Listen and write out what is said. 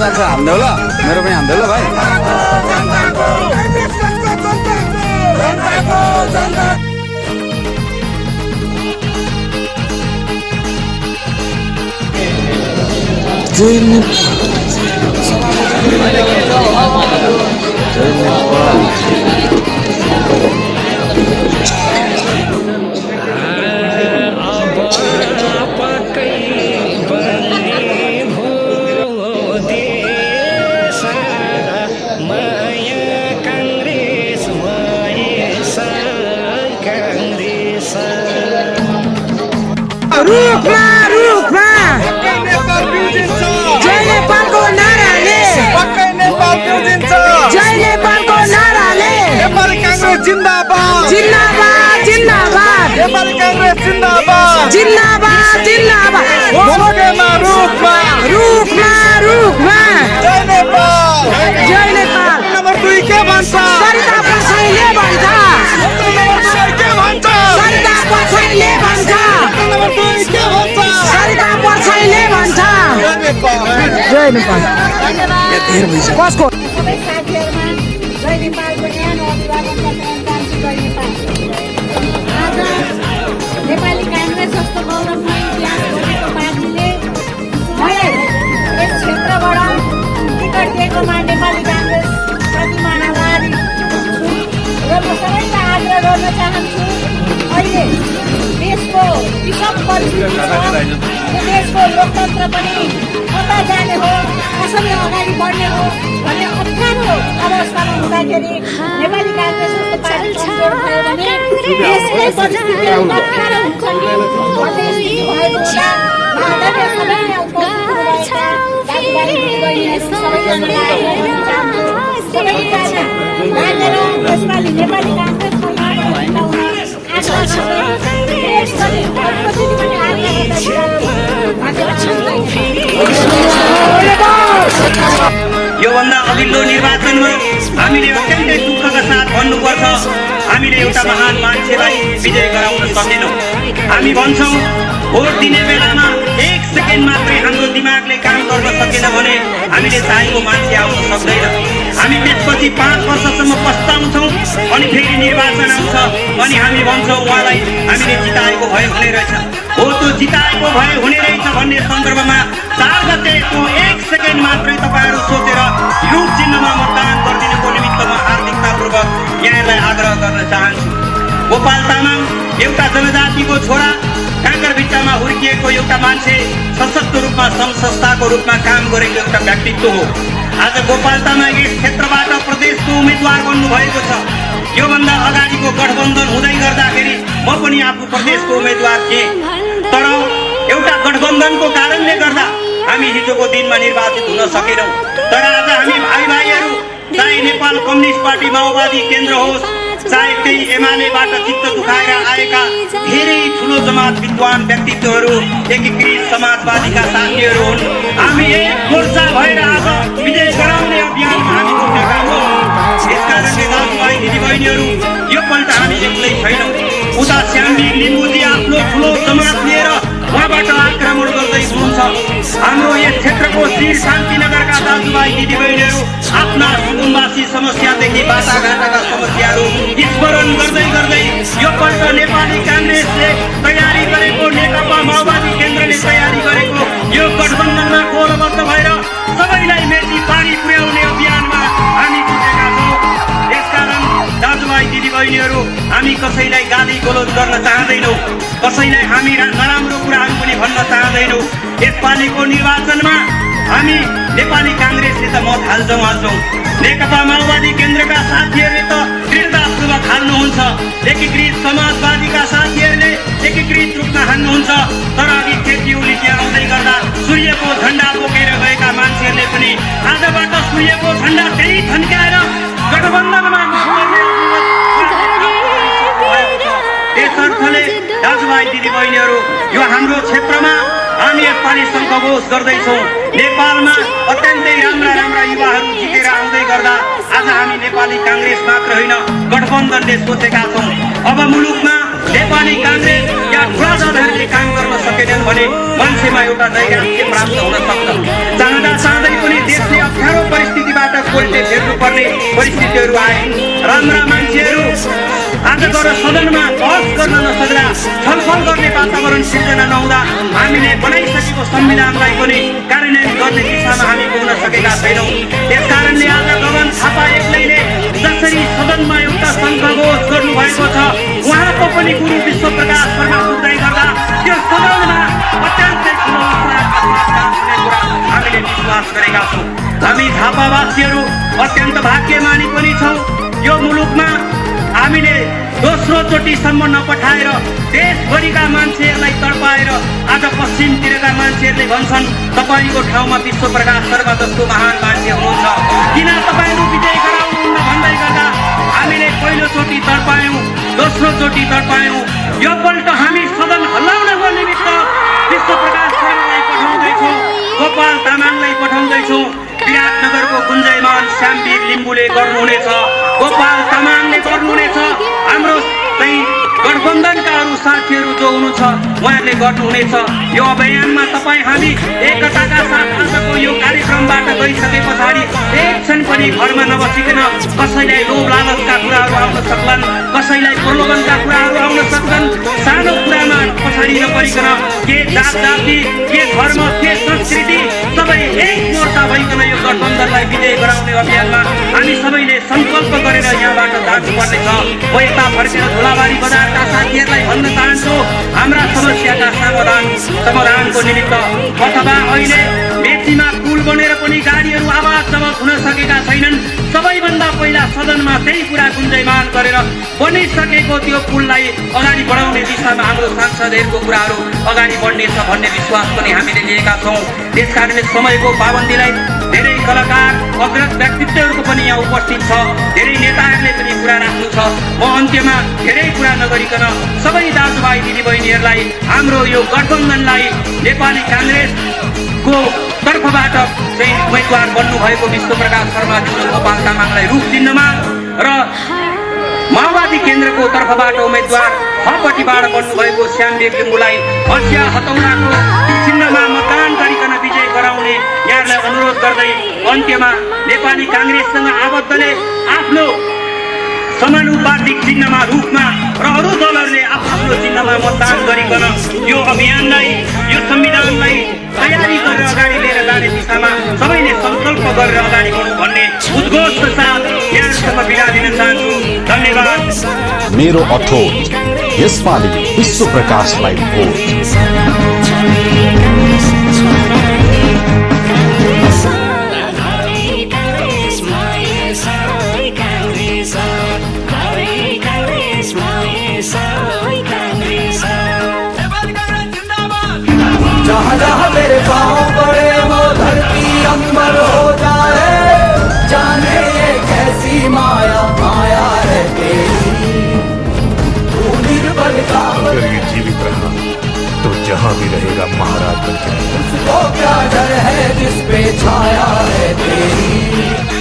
जान्छ हान्देऊ ल मेरो पनि हान्देऊ ल भाइ जय रुखमा रुखमा जय नेपालको नाराले जय नेपालको नाराले नेपाली कांग्रेस जिंदाबाद जिन्दाबाद जिन्दाबाद नेपाली कांग्रेस जिंदाबाद जिन्दाबाद जिन्दाबाद भोगेमा रुखमा रुखमा रुखमा जय नेपाल नम्बर 2 के भन्छ सरिता पछैले भन्छ नम्बर 2 के भन्छ सरिता पछैले भन्छ नम्बर 2 के भन्छ सरिता पछैले भन्छ जय नेपाल कसको सबै साथीहरुमा जय नेपालको न्यानो अभिवादन गर्न चाहन्छु। जय नेपाल। आज नेपाली कांग्रेस जस्तो गौरवमय इतिहास बोकेको पार्टीले मलाई यस क्षेत्रबाट टिकट दिएकोमा नेपाली कांग्रेस प्रतिमा आभारी छु र म सबैलाई आग्रह गर्न चाहन्छु अहिले देशको विषम परिस्थिति छ यो देशको लोकतन्त्र पनि कता जाने हो कसरी अगाडि बढ्ने हो भन्ने अप्ठ्यारो अवस्थामा हुँदाखेरि नेपाली कांग्रेस जस्तो पार्टी कमजोर भयो भने देशकै परिस्थितिहरू अप्ठ्यारो हुन्छ नि भन्ने स्थिति भएको हुँदा म आदरणीय सबै उपस्थित हुनुभएका दाजुभाइ दिदीबहिनीहरू सबैजनालाई आग्रह गर्न चाहन्छु सबैजना लागेर यसपालि नेपाली कांग्रेसको माटो हिँडाउन आग्रह गर्ने देशभरि प्रगति पनि आग्रह योभन्दा अघिल्लो निर्वाचनमा हामीले अत्यन्तै दुःखका साथ भन्नुपर्छ हामीले एउटा महान मान्छेलाई विजय गराउन सकेनौँ। हामी भन्छौँ भोट दिने बेलामा 1 सेकेन्ड मात्रै हाम्रो दिमागले काम गर्न सकेन भने हामीले चाहेको मान्छे आउन सक्दैन। हामी त्यसपछि 5 वर्षसम्म पस्ताउँछौँ अनि फेरि निर्वाचन आउँछ अनि हामी भन्छौँ उहाँलाई हामीले जिताएको भए हुने रहेछ हो त्यो जिताएको भए हुने रहेछ भन्ने सन्दर्भमा 4 गतेको 1 सेकेन्ड मात्रै तपाईँहरू सोचेर रुख चिन्हमा मतदान गरिदिनुको निमित्त म हार्दिकतापूर्वक यहाँलाई आग्रह गर्न चाहन्छु। गोपाल तामाङ एउटा जनजातिको छोरा काँकरभिट्टामा हुर्किएको एउटा मान्छे सशक्त रूपमा सङ्घ संस्थाको रूपमा काम गरेको एउटा व्यक्तित्व हो। आज गोपाल तामाङ यस क्षेत्रबाट प्रदेशको उम्मेदवार बन्नुभएको छ। योभन्दा अगाडिको गठबन्धन हुँदै गर्दाखेरि म पनि आफू प्रदेशको उम्मेदवार थिएँ तर एउटा गठबन्धनको कारणले गर्दा हामी हिजोको दिनमा निर्वाचित हुन सकेनौँ। तर आज हामी भाइभाइहरू चाहे नेपाल कम्युनिस्ट पार्टी माओवादी केन्द्र होस् चाहे त्यही एमालेबाट चित्त दुखाएर आएका धेरै ठुलो जमात विद्वान व्यक्तित्वहरू एकीकृत समाजवादीका साथीहरू हुन्। हामी एक मोर्चा भएर आज विजय गराउने अभियानमा हामी जुटेका छौँ। यसकारणले दाजुभाइ दिदीबहिनीहरू योपल्ट हामी एक्लै छैनौँ। उता श्यामली लिम्बुजी आफ्नो ठुलो जमात लिएर उहाँबाट आक्रमण गर्दै हुनुहुन्छ। हाम्रो यस क्षेत्रको शिर शान्तिनगरका दाजुभाइ दिदीबहिनीहरू आफ्ना कुटुम्बासी समस्यादेखि बाटाघाटाका समस्याहरू स्मरण गर्दै गर्दै योपल्ट नेपाली कांग्रेसले तयारी गरेको नेकपा माओवादी केन्द्रले तयारी गरेको यो गठबन्धनमा कोलबद्ध भएर सबैलाई मेची पानी पुर्याउने अभियानमा हामी जुटेका छौँ। यसकारण दाजुभाइ दिदीबहिनीहरू हामी कसैलाई गाली गलोज गर्न चाहँदैनौँ, कसैलाई हामी नराम्रो कुराहरू पनि भन्न चाहँदैनौँ। यसपालिको निर्वाचनमा हामी नेपाली कांग्रेसले त मत हाल्छौँ। नेकपा माओवादी केन्द्रका साथीहरूले त दृढतापूर्वक हाल्नुहुन्छ, एकीकृत समाजवादीका साथीहरूले एकीकृत रूपमा हाल्नुहुन्छ। तर अघि खेती त्यहाँ आउँदै गर्दा सूर्यको झण्डा बोकेर गएका मान्छेहरूले पनि आजबाट सूर्यको झण्डा त्यही थन्काएर गठबन्धनमा यसर्थले दाजुभाइ दिदीबहिनीहरू यो हाम्रो क्षेत्रमा हामी यसपालि सङ्घोष गर्दैछौँ। नेपालमा अत्यन्तै राम्रा युवाहरू जितेर आउँदै गर्दा आज हामी नेपाली कांग्रेस मात्र होइन गठबन्धनले सोचेका छौँ अब मुलुकमा नेपाली कांग्रेस या ठुला दलहरूले काम गर्न सकेनन् भने मान्छेमा एउटा नैराश्य प्राप्त हुन सक्छ। चाहँदा चाहँदै पनि देशले कोल्टे फेर्नुपर्ने परिस्थितिहरू आए। राम्रा मान्छेहरू आज गएर सदनमा बहस गर्न नसक्दा, छलफल गर्ने वातावरण सिर्जना नहुँदा हामीले बनाइसकेको संविधानलाई पनि कार्यान्वयन गर्ने दिशामा हामी पुग्न सकेका छैनौँ। त्यसकारणले आज गगन थापा एक्लैले जसरी सदनमा एउटा सङ्घघोष गर्नुभएको छ, उहाँको पनि गुरु विश्व प्रकाश शर्मा पुग्दै गर्दा त्यो सदनमा अत्यन्तै ठुलो हामीले विश्वास गरेका छौँ। हामी झापावासीहरू अत्यन्त भाग्यमानी पनि छौँ। यो मुलुकमा हामीले दोस्रो चोटिसम्म नपठाएर देशभरिका मान्छेहरूलाई तडपाएर आज पश्चिमतिरका मान्छेहरूले भन्छन् तपाईँको ठाउँमा विश्व प्रकाश शर्मा जस्तो महान मान्छे हुनुहुन्छ, किन तपाईँहरू विजय गराउनुहुन्न भन्दै गर्दा हामीले पहिलोचोटि तडपायौँ, दोस्रो चोटि तडपायौँ। यो पल्ट हामी सदन हल्लाउनको निमित्त विश्व प्रकाश शर्मालाई पठाउँदैछौँ, गोपाल तामाङलाई पठाउँदैछौँ। विराटनगरको गुन्जयमान श्यामवीर लिम्बूले गर्नुहुनेछ, गोपाल तामाङले गर्नुहुनेछ, हाम्रो चाहिँ गठबन्धनका अरू साथीहरू जो हुनुहुन्छ उहाँहरूले गर्नुहुनेछ। यो अभियानमा तपाईँ हामी एकताका साथ आजको यो कार्यक्रमबाट गइसके पछाडि एक क्षण पनि घरमा नबसिकन कसैलाई लोभ लालचका कुराहरू आउन सक्लान्, कसैलाई प्रलोभनका कुराहरू आउन सक्छन्। सानो कुरामा पछाडि नपरिकन के जात जाति, के धर्म, के संस्कृति सबै एक मोर्चा भइकन यो गठबन्धनलाई विजय गराउने अभियानमा हामी सबैले सङ्कल्प गरेर यहाँबाट जानुपर्नेछ। म यता फर्केर धुलाबारी बजारका साथीहरूलाई भन्न चाहन्छु, हाम्रा समस्याका समाधानको निमित्त अथवा अहिले मेचीमा पुल बनेर पनि गाडीहरू आवाज जवाब हुन सकेका छैनन्, सबैभन्दा पहिला सदनमा त्यही कुरा गुन्जयमान गरेर बनिसकेको त्यो पुललाई अगाडि बढाउने दिशामा हाम्रो सांसदहरूको कुराहरू अगाडि बढ्नेछ भन्ने विश्वास पनि हामीले लिएका छौँ। त्यसकारणले समयको पाबन्दीलाई धेरै कलाकार अग्रज व्यक्तित्वहरूको पनि यहाँ उपस्थित छ, धेरै नेताहरूले पनि कुरा राख्नु छ। म अन्त्यमा धेरै कुरा नगरिकन सबै दाजुभाइ दिदीबहिनीहरूलाई हाम्रो यो गठबन्धनलाई नेपाली काङ्ग्रेसको तर्फबाट चाहिँ उम्मेदवार बन्नुभएको विश्व प्रकाश शर्माजी र गोपाल तामाङलाई रुख चिन्हमा र माओवादी केन्द्रको तर्फबाट उम्मेदवार हपट्टिबाट बन्नुभएको श्यामवीर लिम्बूलाई हँसिया हतौडाको चिन्हमा मतदान गरिकन विजय गराउने यहाँलाई अनुरोध गर्दै अन्त्यमा नेपाली काङ्ग्रेससँग आबद्धले आफ्नो समानुपातिक चिन्हमा रुखमा र अरू दलहरूले आफ्नो चिन्हमा मतदान गरिकन यो अभियानलाई, यो संविधानलाई तयारी गरेर अगाडि लिएर जाने दिशामा सबैले सङ्कल्प गरेर अगाडि बढौँ भन्ने उद्घोषको साथ यहाँसम्म बिदा दिन चाहन्छु। धन्यवाद। मेरो अठोट यसपालि विश्व प्रकाशलाई भोट। जहाँ जहाँ मेरे पाँव पड़े वो धरती अंबर हो जाए, जाने ये कैसी माया माया है तेरी, तू निर्बल का अगर ये जीवित रहा तो जहाँ भी रहेगा महाराज बन जाएगा। उसको क्या डर है जिस पे छाया है तेरी।